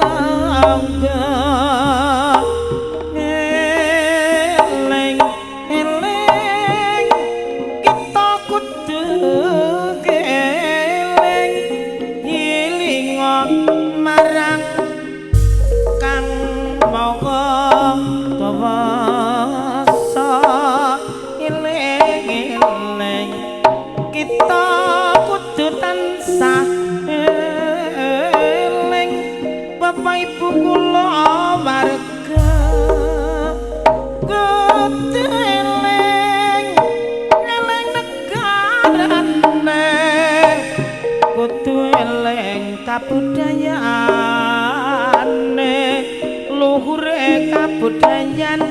Tangga eling eling kita kudu eling ilinga marang Kang Maha Kuwasa. Eling eling kita kudu tansah eling bapak ibu kula warga, kudu eling eling negarane, kudu eling kabudayane, luhure kabudayan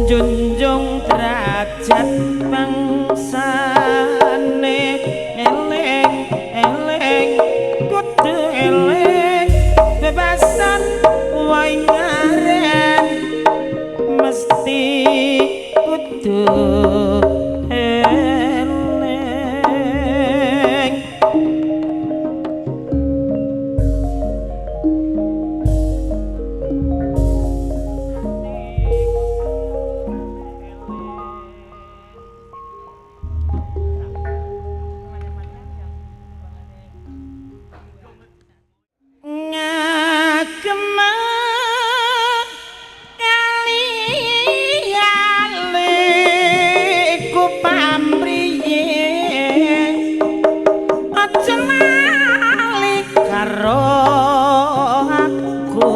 junjung derajat bangsane. Eling eling kudu eling bebasan wae ngaren mesti kudu eling. Ngagem kali ku pamriye, aja lali karo aku,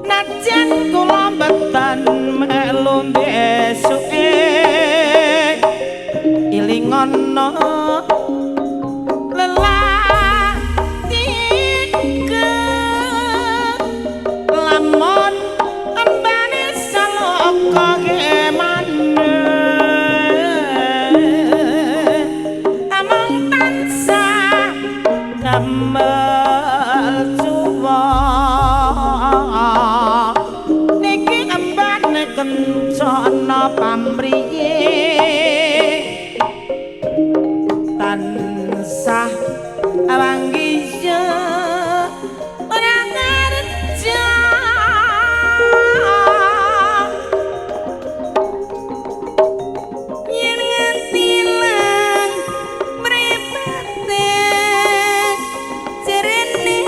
najan kula mboten melu besuke, ilingono lelah tiga lamun embane saloka gemane, amung tansah damel cuwa niki embane kencana pamriye, tansah wangiya ora ngerja. Yen nganti ilang mripate jerene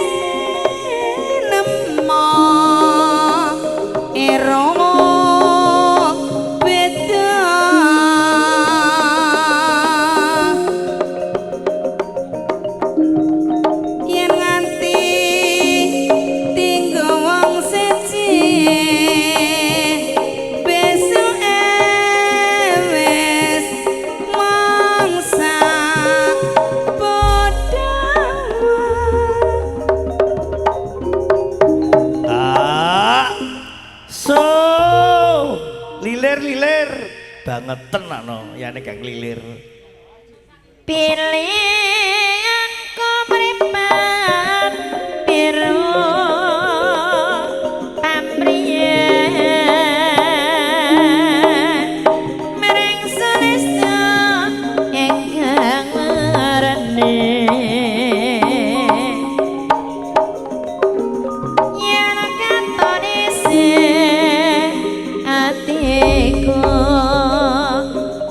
nemo ero beda. Yen nganti tinggo wong siji besuke wis mangsa padha. Ah. So, lilir-lilir bangeten ano yane kang lilir. Pilihanku mripat biru pamriye mering sulistya ingkang marani, yen katon isih atiku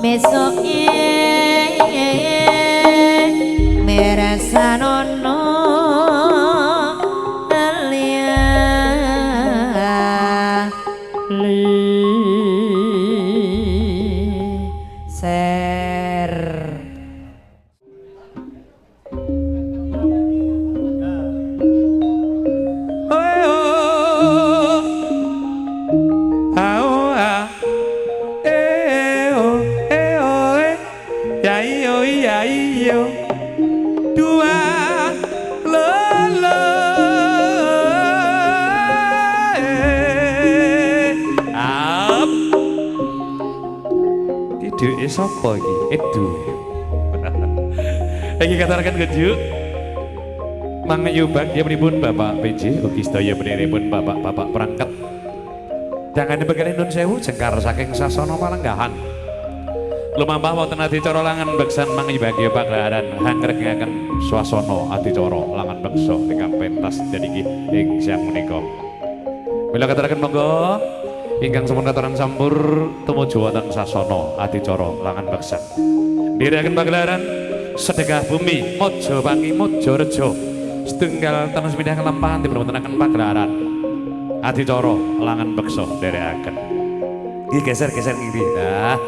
besoke merasanono alia li ser. Oh, ah, oh, ah. Eh, oh, eh, oh, eh. Ya, iyo, iya, iyo. Dua, lo, lo, eh. Up. Iki dheweke sapa iki? Edu. Iki kataraken kejuk. Mangayu bagyapun Bapak PJ ugi sedaya pun bapak-bapak perangkat. Jangan dibekali nun sewu jengkar saking sasana palenggahan. Lumampah wonten adicara langan beksan mangibagya pagelaran hangregaken swasana adicara langan beksa ingkang pentas dinten ing siang menika. Mila katuraken monggo ingkang sampun katuran sampur tumuju wonten sasana adicara langan beksan. Ndherekaken pagelaran sedekah bumi Mojowangi Mojorejo setunggal taun sepindah kelampahan dipunwontenaken pagelaran adicara langan beksa nderekaken. Iki geser-geser ngiri. Nah.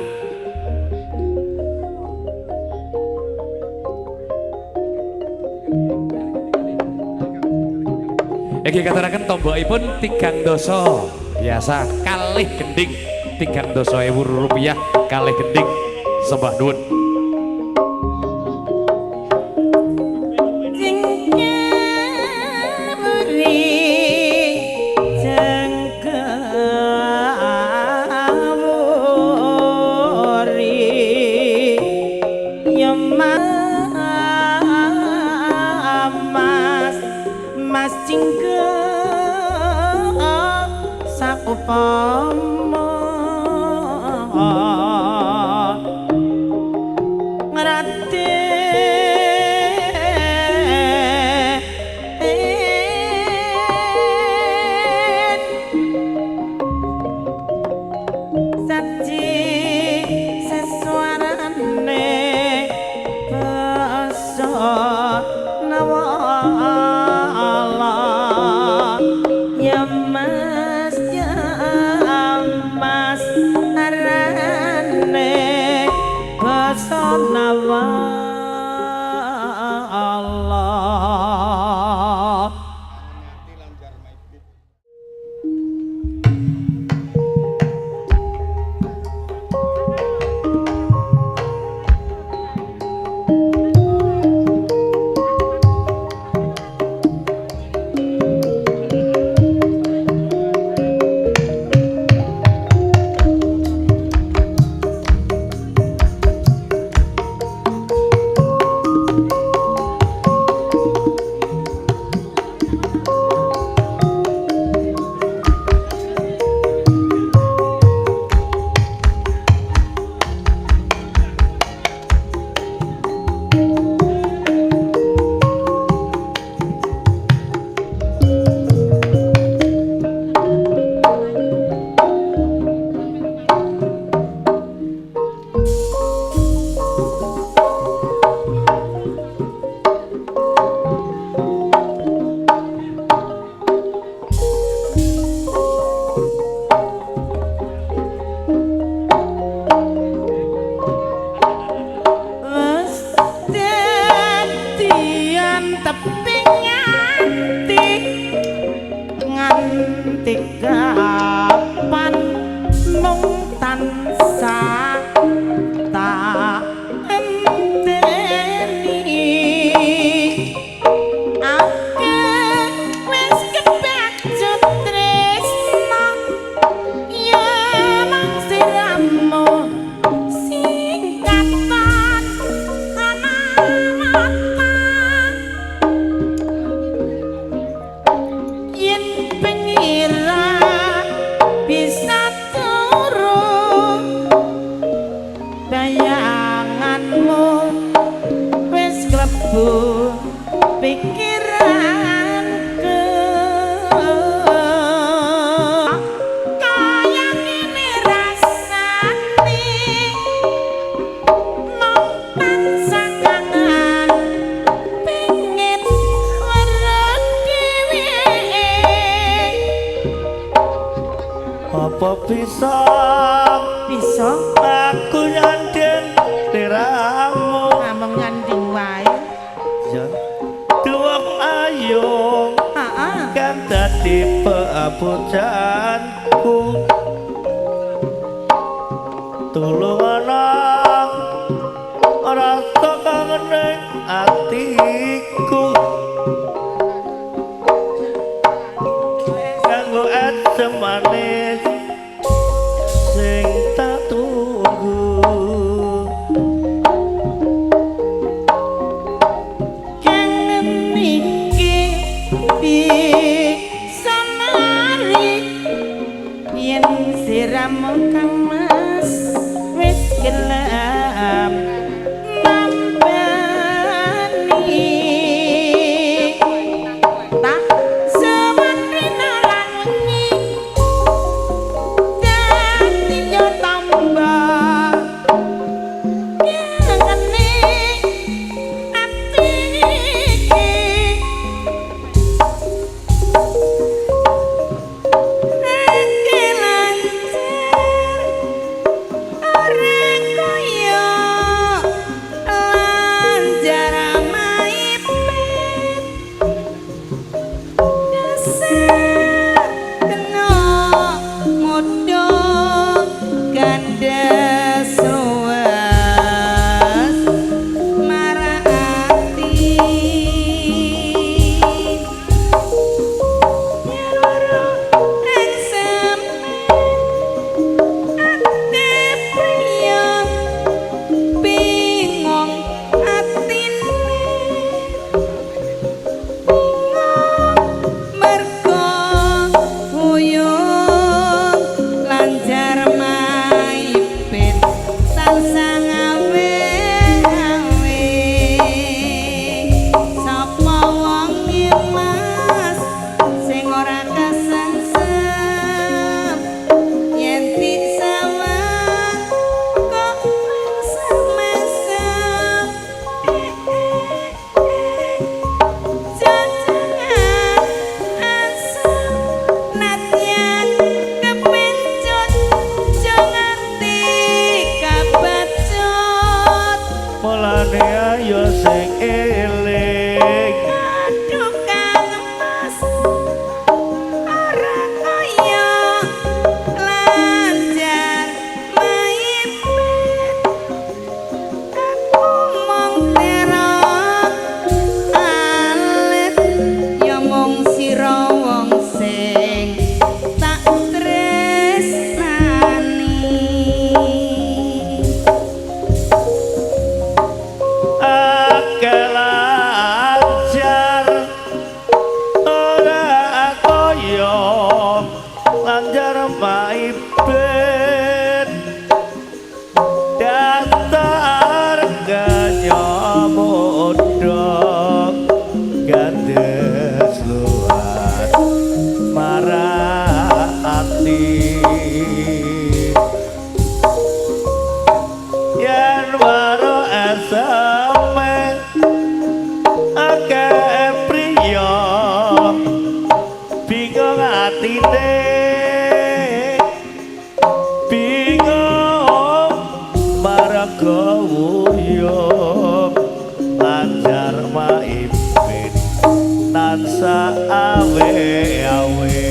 Iki katuraken tombokipun 3 dasa biasa kalih gending 300.000 rupiah kalih gending sembah nuwun. Yen siramu kang mas wis gelem. Dados luar marang ati yen waro eseme akeh priya bingung atine bingung marga wuyung lancar maipin tansah awe-awe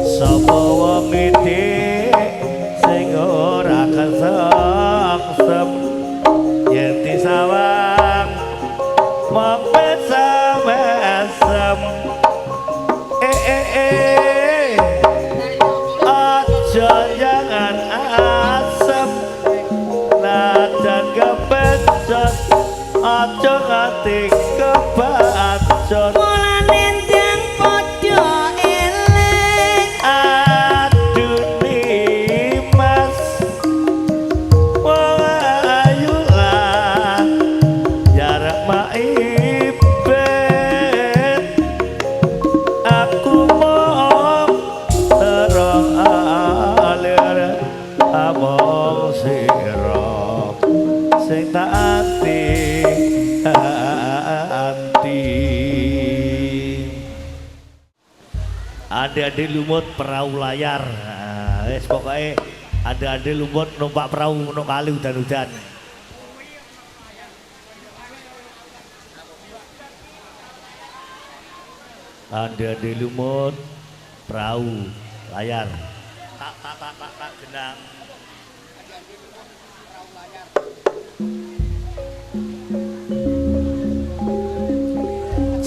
sapa wong iki sing ora kesengsem yen disawang mong mesem-mesem eh eh eh aja jangan asem najan kepencet aja nganti kebacut Mulane ndang padha eling aduh nimas wong ayu lah jarak maibet aku mau terang alir among sira sing tak ati anti. Ade-ade lumut perahu layar. Nah, wis pokoke ade-ade lumut numpak perahu nang kali udan-udan. Ade-ade lumut perahu layar. Tak tak tak tak tak genang.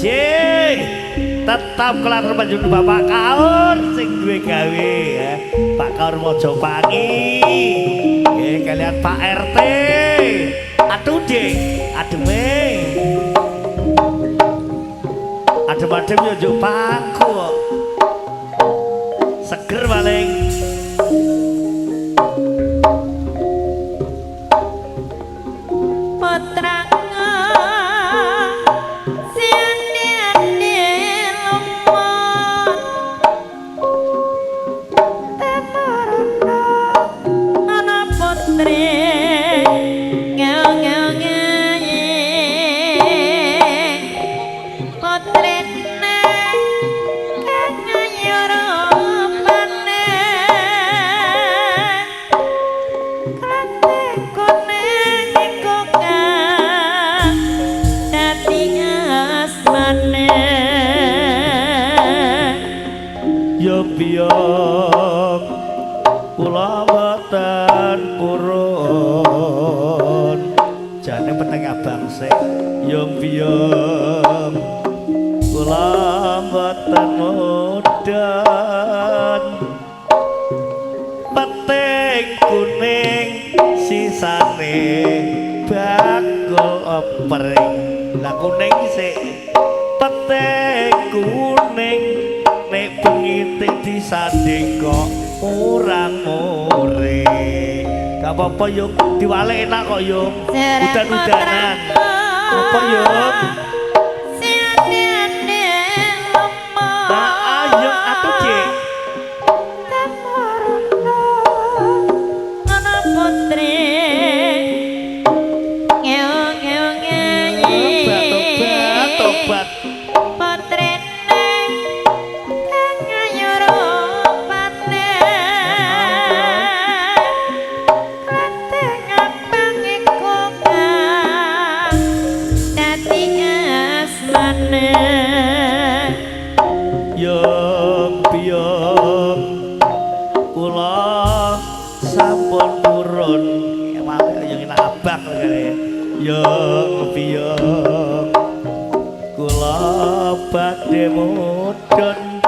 Cik, tetap kelar panjenengan Bapak Kaur sing duwe gawe ya. Pak Kaur Mojopangi. Nggih kalian Pak RT. Aduh Dik, ademe. Adem-adem yo njuk pangku kok. Seger paling. Biyong kula boten purun jane peteng abang sik yung biyong kula boten mudhun peting kuning sisane bakul opering lah kuning sik peting kuning nek bengi disanding kok ora more. Gak apa-apa yuk, diwalek enak kok yuk. Udan-udanan. Apa yuk? Nah, ayo atuh Cik. Tobat, tobat, tobat. Yung biyong kula sampun purun yang enak abang kali. Yung biyong kula badhe mudhun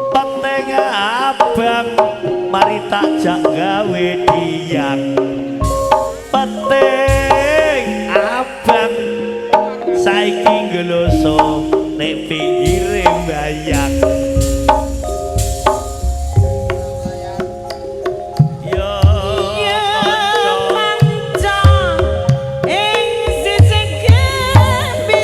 peteng abang mari tak jak gawe diyang peteng abang saiki ngloso nek pinggire bayang. Yo manca ing sisih kembirane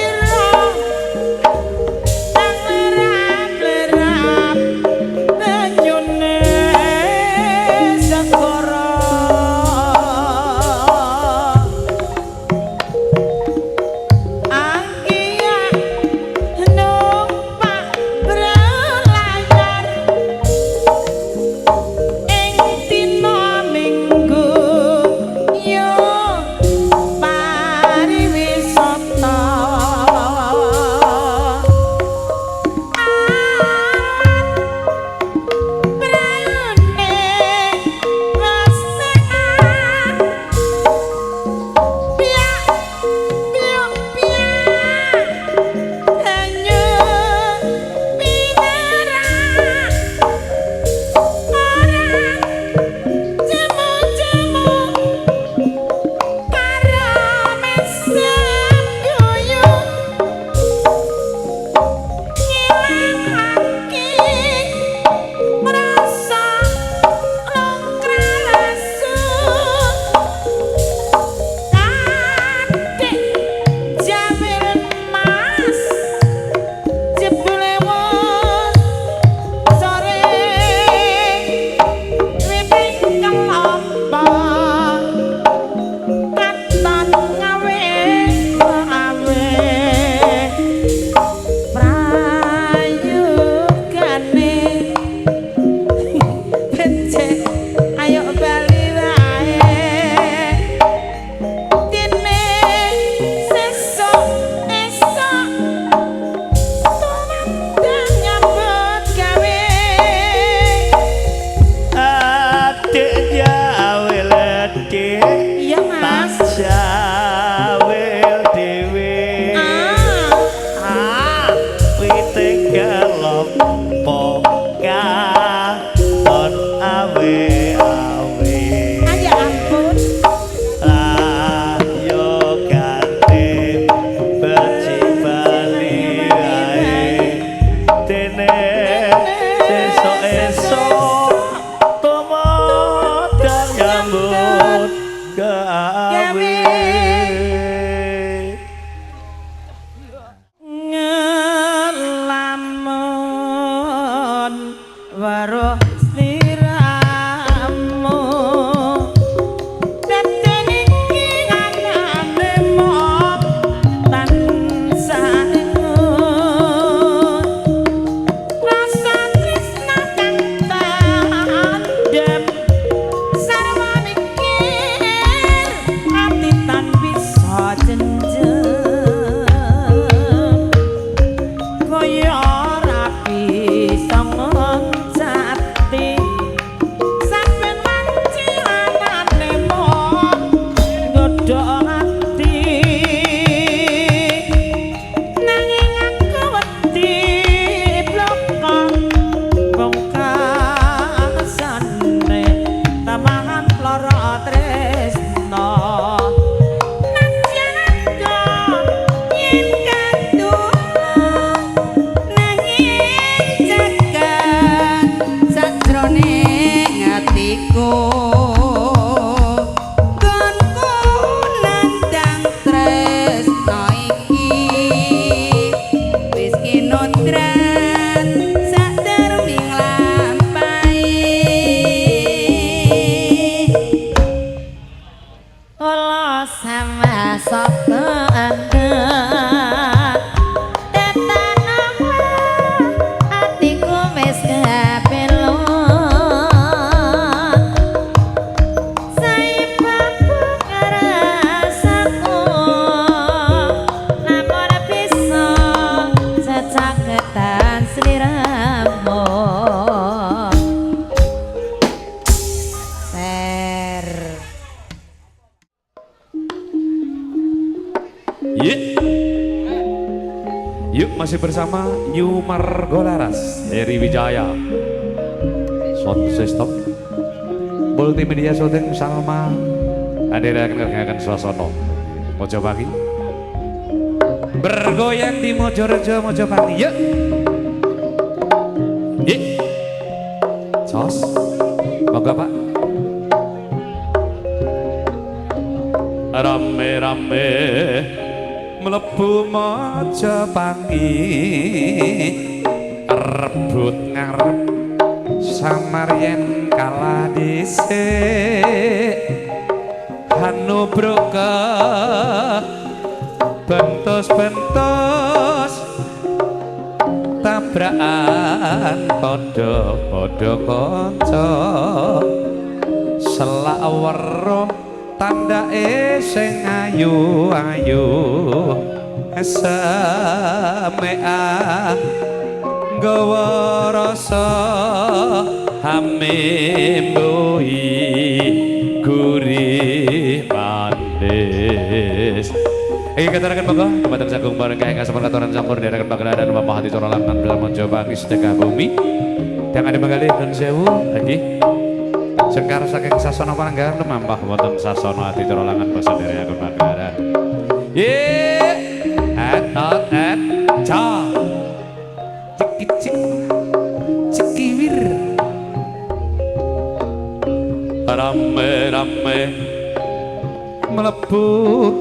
Yuk masih bersama New Margolaras, Heri Wijaya, Sound System, Multimedia Syuting Salma, hadir akan suasana Mojopangi. Bergoyang di Mojorejo Mojopangi. Yuk. Yuk. Sos. Monggo Pak. Rame-rame mlebu Mojopangi, rebut ngarep samaryen kalah dhisik, hanubruka bentos-bentos tabrakan padha-padha kanca, selak weruh tandake sing ayu-ayu, semea nggawa rasa hamemboi gurih manis. Iki kataraken monggo dumateng sagung bareng ingkang sampun katuran sampun dherekaken pagelaran Bapak Hati Cara Langan Bersama Mojopangi sedekah bumi. Dan ada manggalih nun sewu nggih. Sengkar saking sasana pananggahan lumampah wonten sasana adicara langan basa dherekaken pagelaran. Ye et ot et ca. Ciki cik cikiwir. Rame-rame mlebu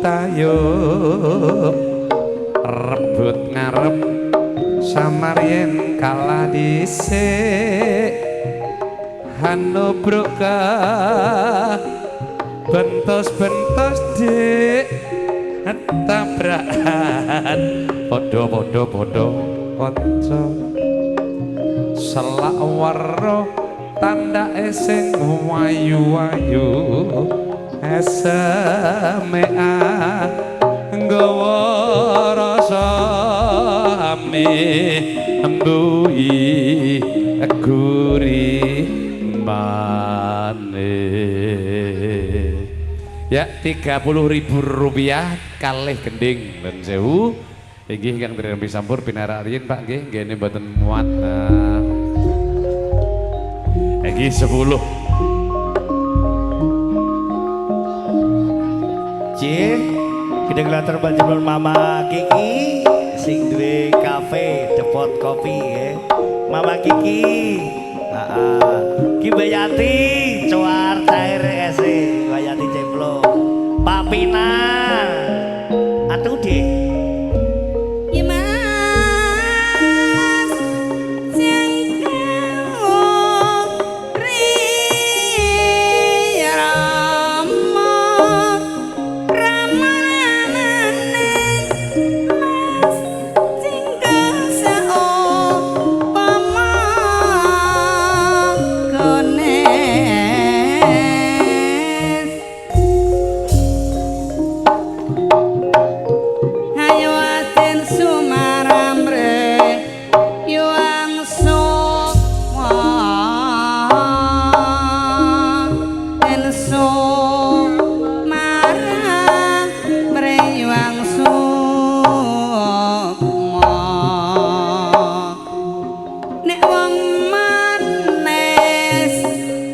tayub, rebut ngarep samaryen kalah dhisik, hanubruka bentos-bentos dik tabrakan padha-padha padha kanca, selak weruh tandake sing wayu-wayu, semea nggawa rasa ame mbui gurih manis. Ya 30.000 rupiah kalih gending dan sewu inggih ingkang dereng sampur pinarak riyin Pak nggih nggene mboten muat. Nah. Iki 10. Cih, gedeng latar panjenengan Mama Kiki sing duwe kafe Depot Kopi ya. Mama Kiki. Heeh. Ki Bayati cuar cair ese, Bayati cemplo. Pak Pina. Atuh Dik. Ki Mas jengkau rama ramane Mas jengkau saupama kones. Hayo aten sumaramre yuang sukma ten sumaramre yuang sukma. Nek wong manis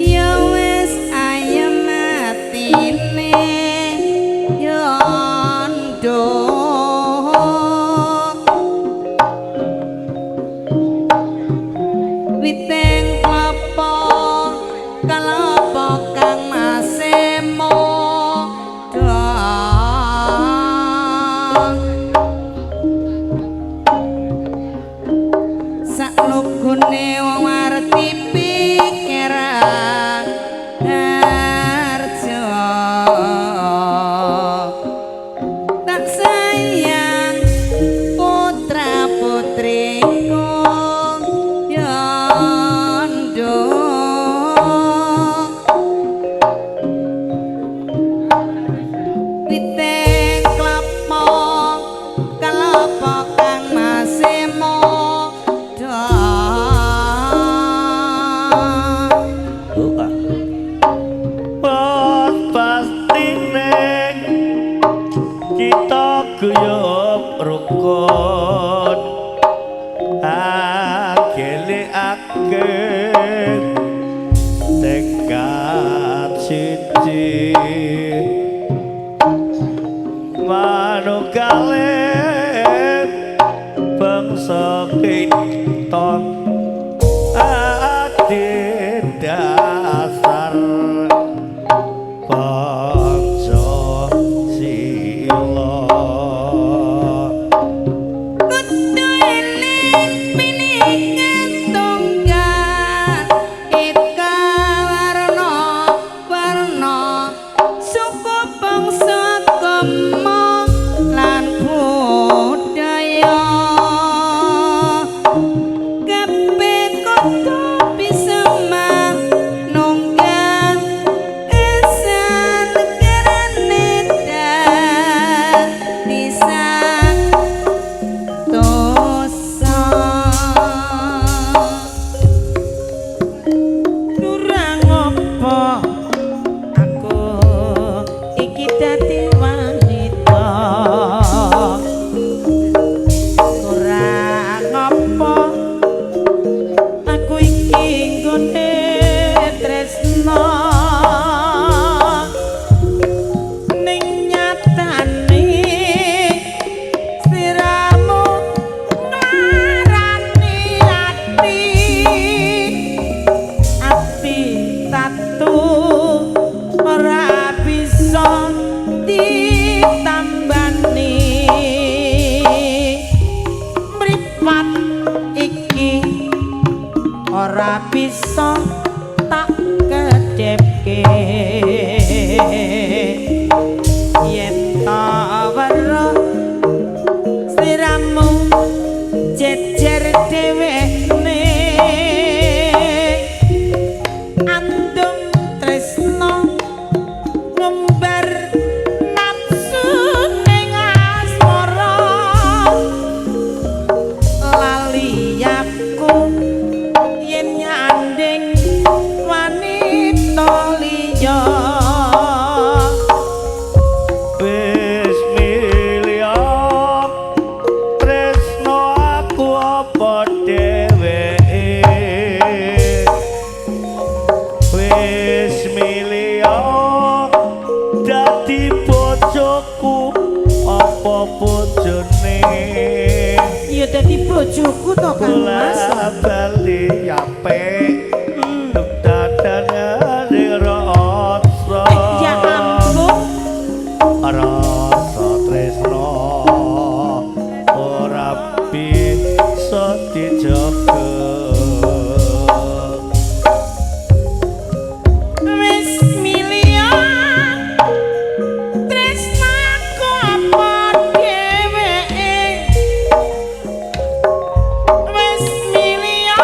ya wis ayem atine ya nduk. Witeng klapa kalapa kang masemo saklugune wong ngerti pikiran harjo. Tak sayang putra putriku ya nduk. Witeng klapa kalapa kang masemo dong. bangsa kita adhedhasar Pancasila. Kudu eling pinike tunggal ika warna warna suku bangsa agama lan budaya kabeh kudu bisa manunggal esan kerane dadi dosa. Kurang apa aku iki dadi wanita, kurang apa aku iki nggone tresno, ning nyatane sliramu nglarani ati, ati tatu ora bisa ditambani, mripat iki ora bisa tak kedhepke, yen ta weruh sliramu jejer dhewekne, andung tresno ngumbar nafsu ning asmara, lali aku yen nyanding wanita liya. Wis milih tresno aku apa dheweke, wis milih dadi bojoku apa bojone, Ya dadi bojoku to Kang Mas. bola bali apik dadane rasa. Ya ampun. Rasa tresno ora bisa dijaga. Wis milih tresnaku apa dheweke, wis milih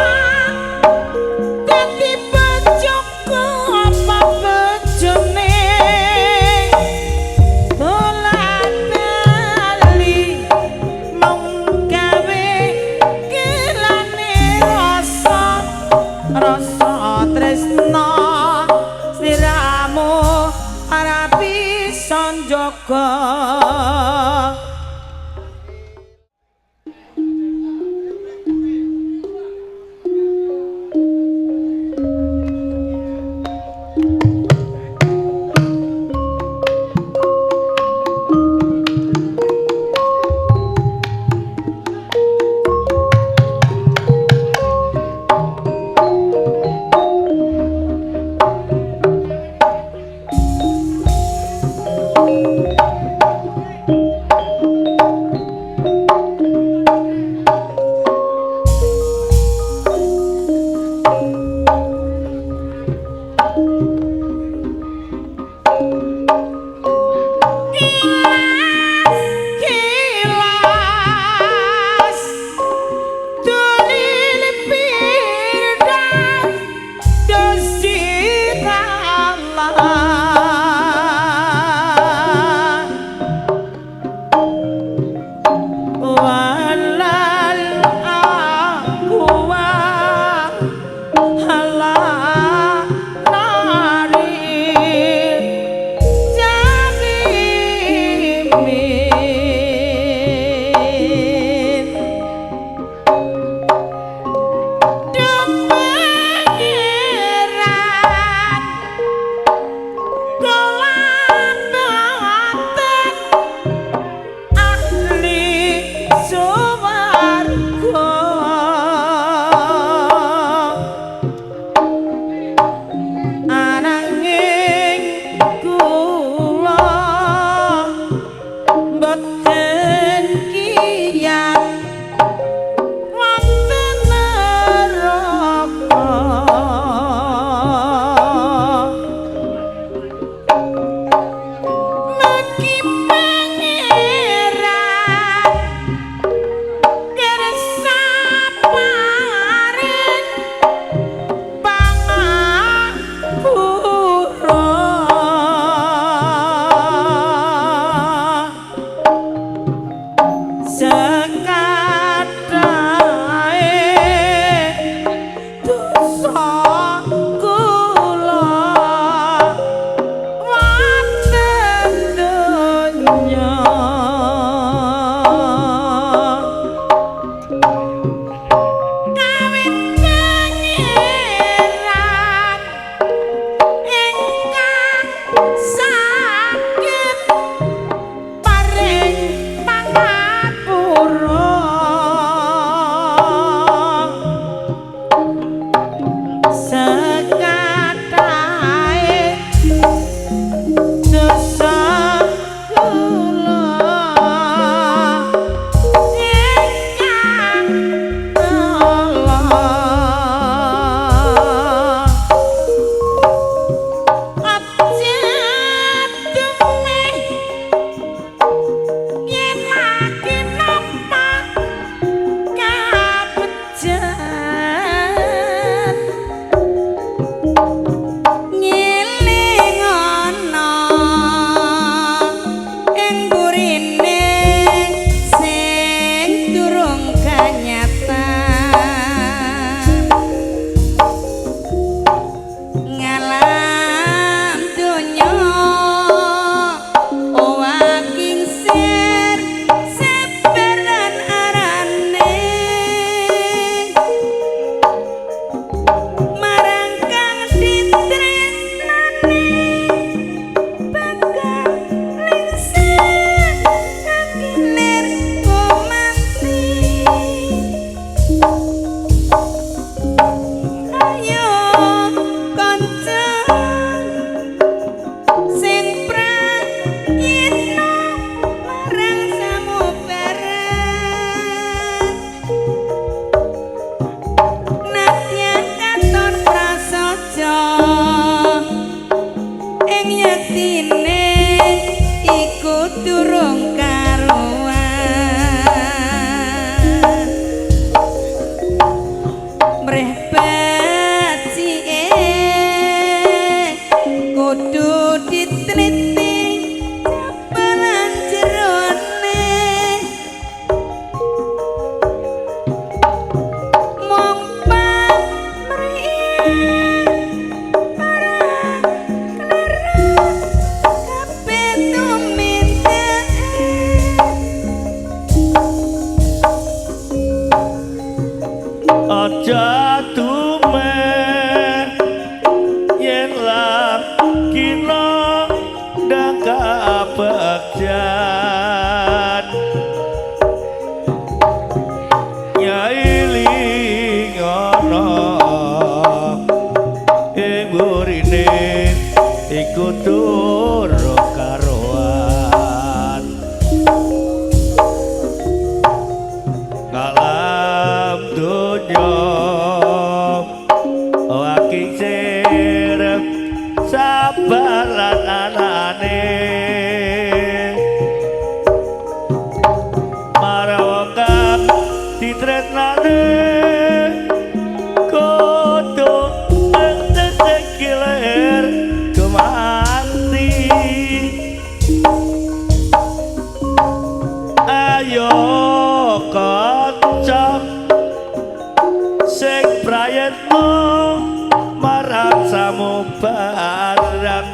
Aja dumeh yen lagi nandhang kabegjan. Nyai lingono ing burine iku durung karuan. Ngalam donya waki sirep sabar lan anane marang wong kang ditresnane kudu gilir kemati. Ayo kanca sing prayetmu marang samubarang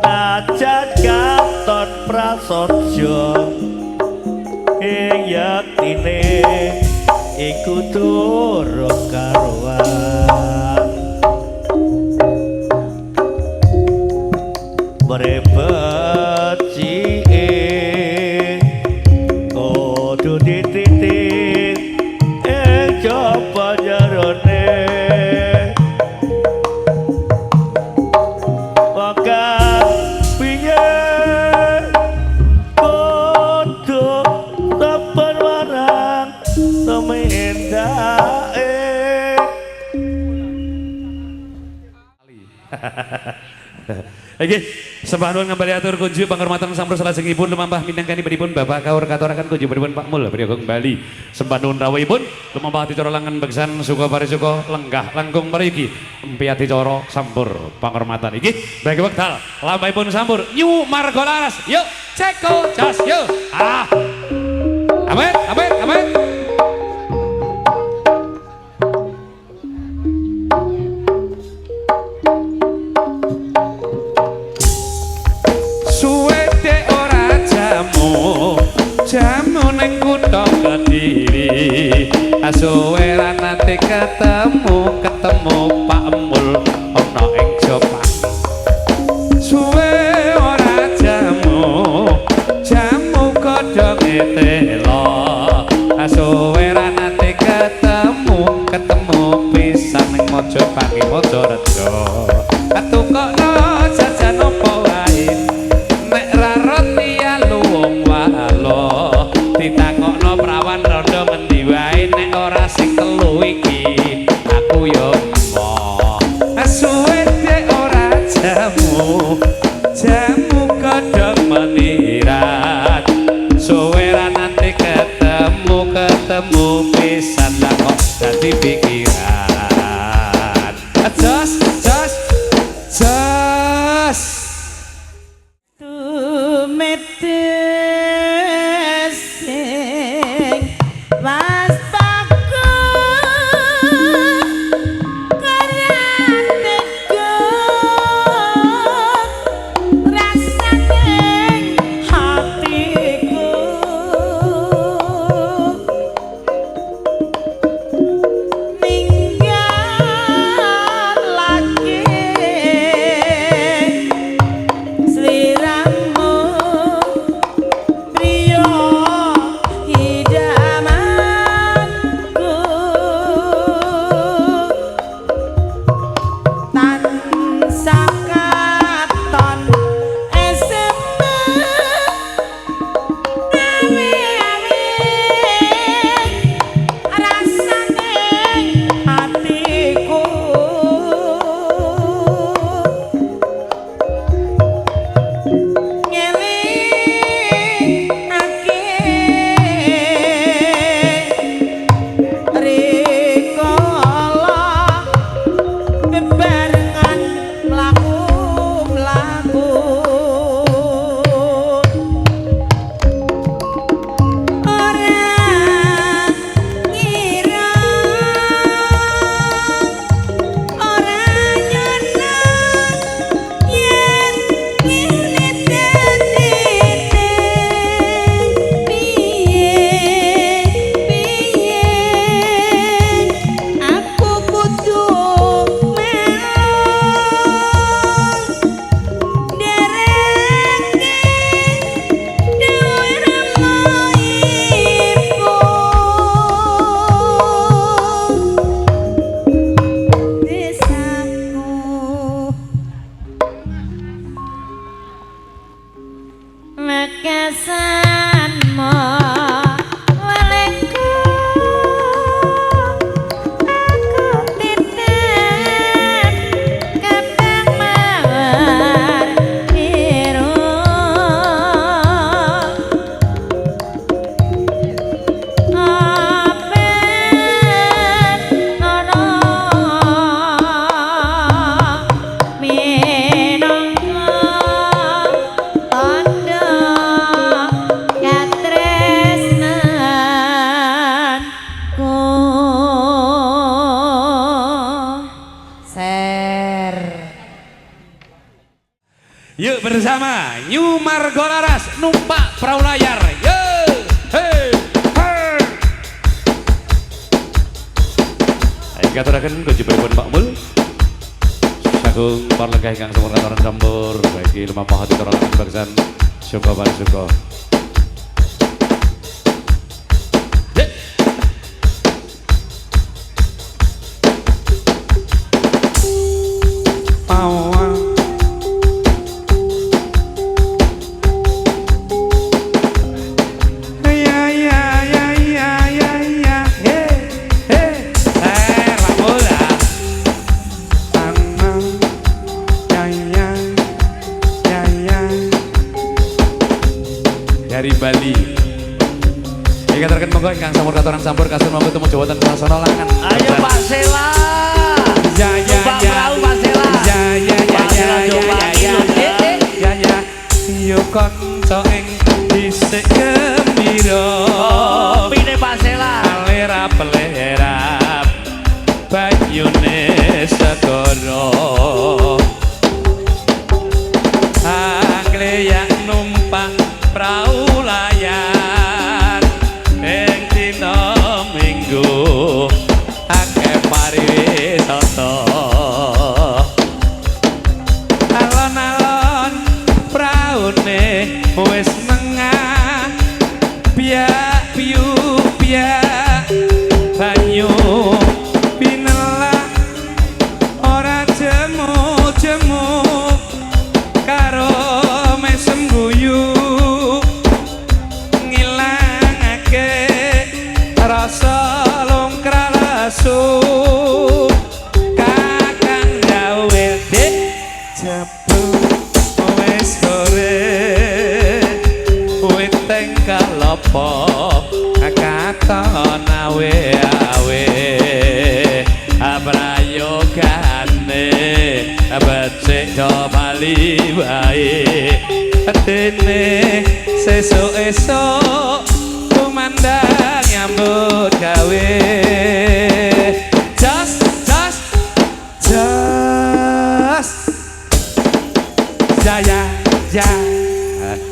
najan katon prasaja ing yektine iku durung karuan. Brebet cike kudu dititik ing jaba jerone wong kang piye kudu tepen marang tumindake. Oke, sembah nuwun ngembali atur kunjuk penghormatan sampur salajengipun lumampah minangkani pripun Bapak Kaur katuraken kunjuk pripun Pak Mul priyaga kembali. Sembah nuwun rawuhipun lumampah adicara langen beksan suka parisuka lenggah langkung mriki empi adicara sampur penghormatan iki bagi wekdal lampahipun sampur New Margo Laras. Yuk ceko jos yuk. Ah. Amin amin amin. Suwede ora jamu, jamu ning kutha Kediri. Suwe ra nate ketemu, ketemu Pak Mul ana ing Jopang. Suwe ora jamu, jamu godhonge telo. Suwe ra nate ketemu, ketemu pisan ning Mojopangi Mojorejo. Tukokno jajan opo wae nek ra roti alu wong walo. Ditakokno prawan rondo ngendi wae nek ora sing telu iki aku yo emoh. Suwe dek ora jamu, jamu godhong meniran. Suwe ra nate ketemu, ketemu pisan lah kok dadi pikiran. Jos jos jos. Tumetes sing waspaku kaya tego rasane hatiku. Bersama New Margo Laras numpak perahu layar. Yo, hey, hey. Ayo katuraken kunjunganipun Pak Mul. Sagung parlenggah ingkang sampun katoran campur bagi lumampah adicara langan beksan suka parisuka. Ya ya ya ya ya ya he he. Pak Mul ah. Tanang ya ya ya ya. Dari Bali. Ayo katuraken monggo ingkang sampun katoran sampur kasun monggo tumuju wonten sasana langan. Ayo Pak Sela. Ya ya Numpak ya. perahu Pak Sela. Ya ya ya Pak ya Sela ya coba ya ya. Ya ya. Yo kanca ing dhisik gembira. Kopine Pak Sela. Alera pelerap banyune segara. Angleyak numpak prau layar ing dina Minggu akeh pariwisata. Alon-alon praune wis nengah biak piu biak banyu pinelak ora jemu-jemu karo mesem guyu ngilangake rasa longkra lesu kakang jawil dik jebul wis sore weteng kalopo katon awe-awe Prayogane becik do bali wae. Dene sesuk esuk kumandang nyambut gawe. Jos jos jos. Ya ya ya.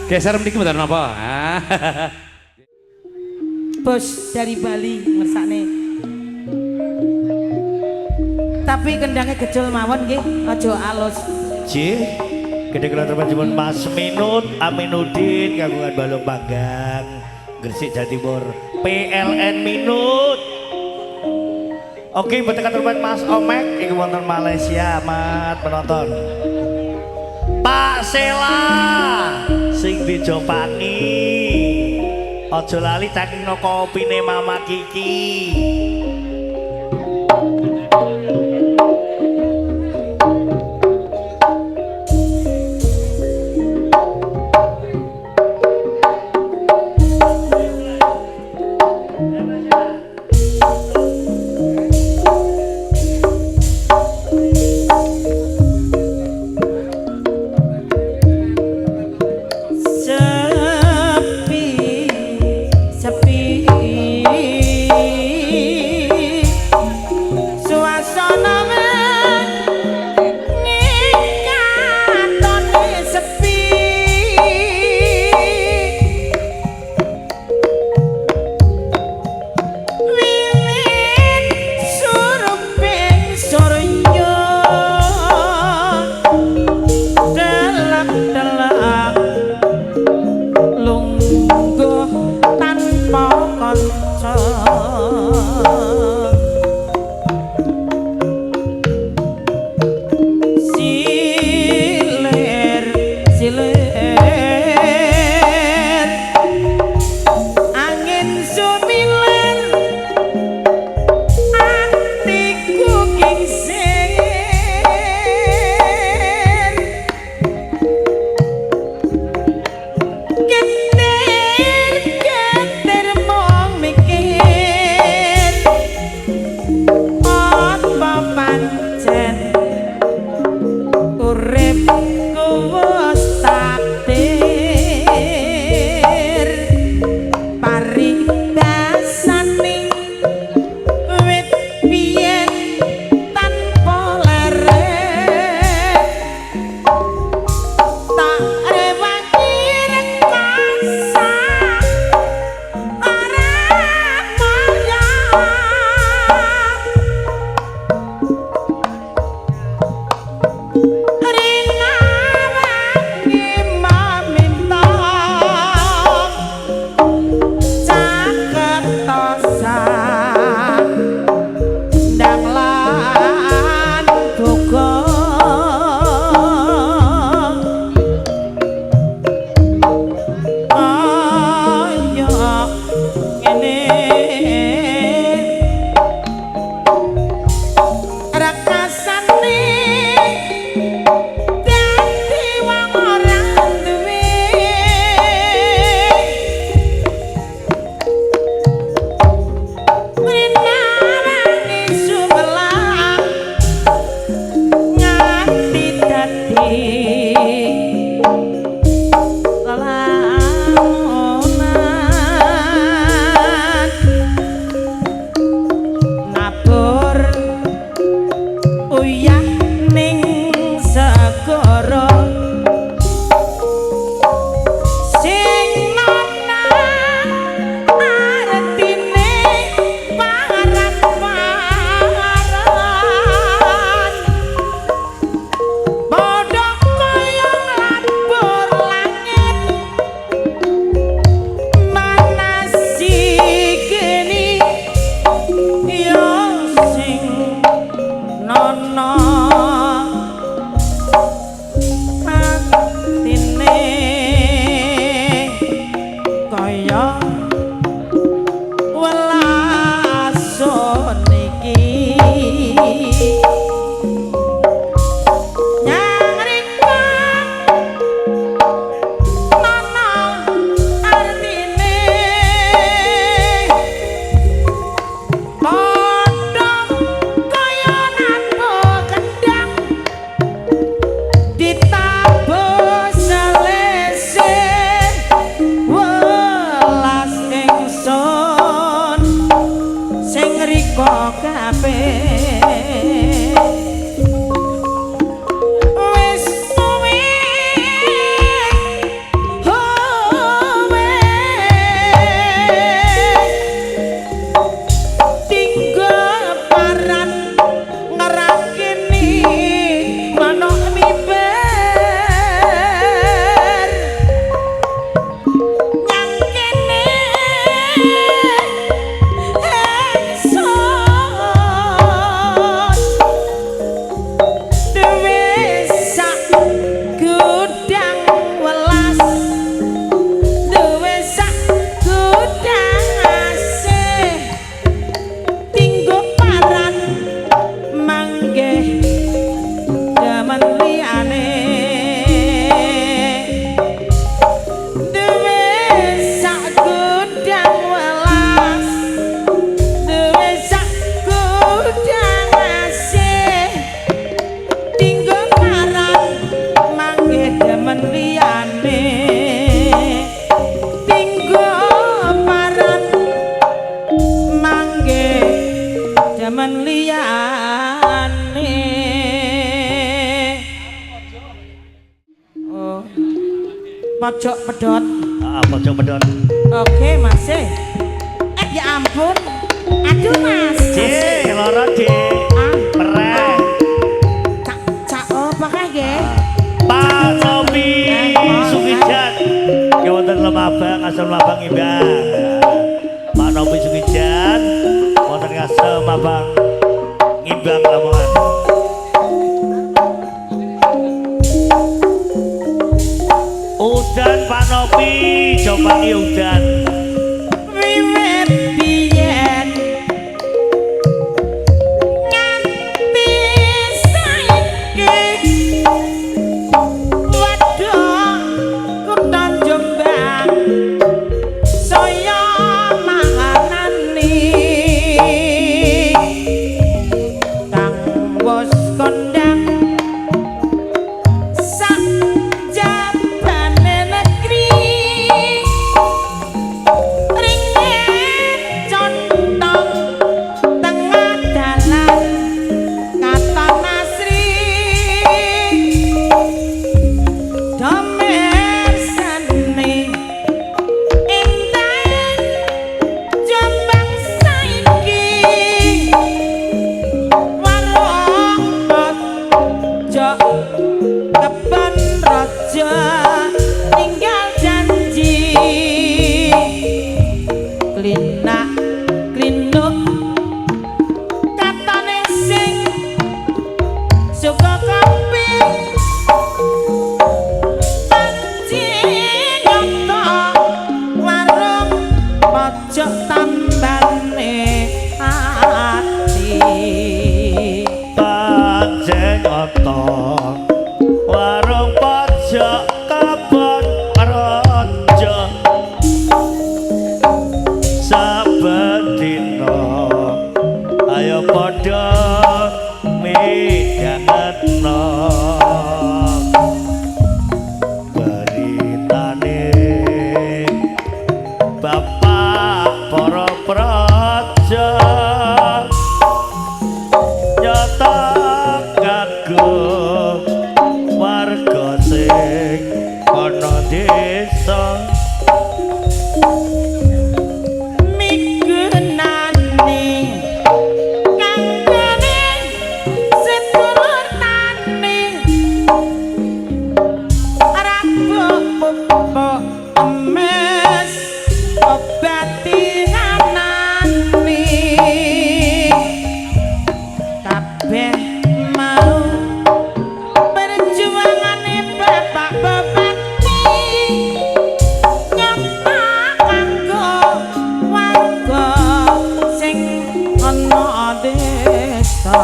Geser mriki mboten napa? Bos dari Bali ngersakne. Tapi kendangnya gejol mawon nggih, aja alus. J. Gede kula terpanjipun Mas Minut Aminuddin kagungan Balong Panggang Gresik Jawa Timur PLN Minut. Oke, mboten katur Mas Omek iku wonten Malaysia amat penonton. Pak Sela sing dijopangi. Aja lali cakingno kopine Mama Kiki. Sepi sepi suasana. Pojok pedot. Heeh, pojok pedot. Oke, Mas. Eh, ya ampun. Aduh, Mas. Dik, loro, Dik. Ah, Pereh. cak cak apa kae nggih? Pak Sopi Sukijan. Ki wonten Lemabang, asal Lemabang Imbang. Pak Nopi Sukijan wonten ngasem Abang Ngimbang Lamongan. Udan Pak Nopi, coba udan. Wiwit biyen nganti saiki waduh kutha Jombang saya manganani kang wis kondang sak jabane negeri ringin contong tengah dalan katon asri domersane endahe Jombang saiki warung pojok kebon raja ninggal janji klinak klinuk katane sing suka kopi panci nyoto warung pojok tambane ati. Pancen oto warung pojok kebon raja saben dina ayo padha midhangetno beritane bapak para praja nyata kanggo warga sing ana desa. Migunani kanggone sedulur tani rabuk pupuk emes obati anani kabeh mau perjuangane bapak bupati nyata kanggo warga sing ana desa.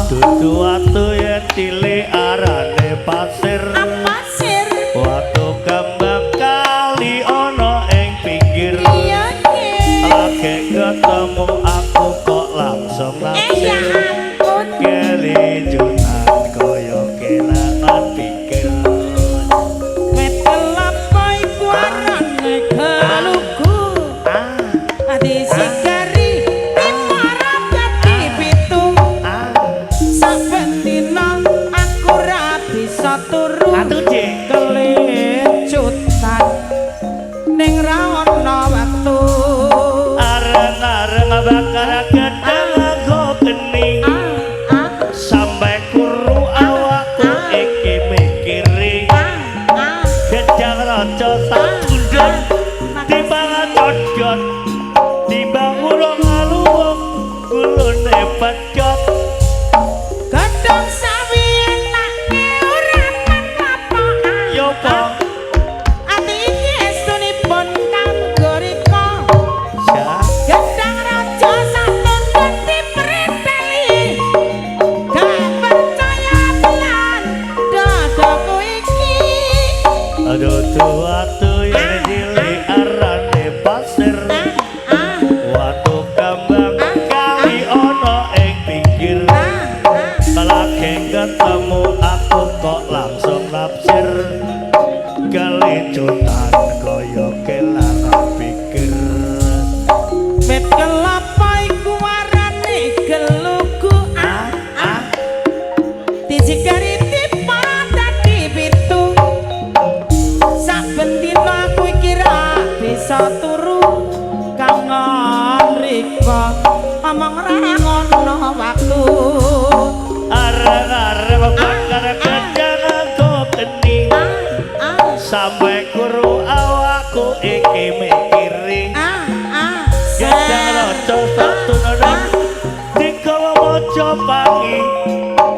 Dudu watu yen cilik arane pasir, Apa sir? watu kembang kali ana ing pinggir. Iya nggih. Lagi ketemu aku kok langsung Eh, ya naksir, ampun. kelijunan kaya kelangan pikir. Wit kelapa iku arane kelugu. Ah, Disigari lima dadi pitu. ah. Saben dina aku ra bisa turu. Atuh, Dik. Kelecutan ning ra ana wektu. Areng-areng bakar gedang nganggo geni. Ah, ah, Sampai kuru awakku iki mikiri. ah, ah. Gedang raja sak bundut dipangan codot, timbang urung aluwung gulune pedhot. Godhong sawi enake ora apa-apa. Yo po Ati iki estunipun kanggo rika. ya. Gedang raja satundun diprinteli. Gak percaya belan dadaku iki. Aduh watu yen cilik arane pasir, Ah, ah, watu kembang kali ana ing pinggir. Ngomong ra ngono waktu. Areng-areng bakar gedang nganggo geni. Ah ah. Sampai guru awakku iki mikiri. Ah ah. Gedang raja satu nana digawa Mojopangi,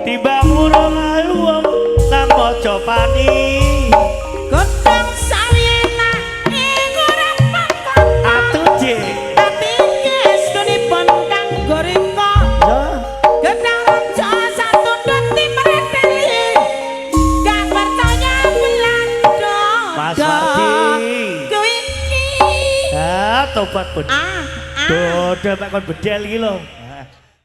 timbang urung ayu wong nang Mojopangi. Godhong sawi enak ing ora pakon. Atuje. Dadi gestunipun kang gorika. Ya. Gedang raja satundut dimreteli. Gak percaya Belanda. Mas Wardi. Kuwi iki. Ah, tobat pun. Ah ah. Dodol mek kon bedel iki lho.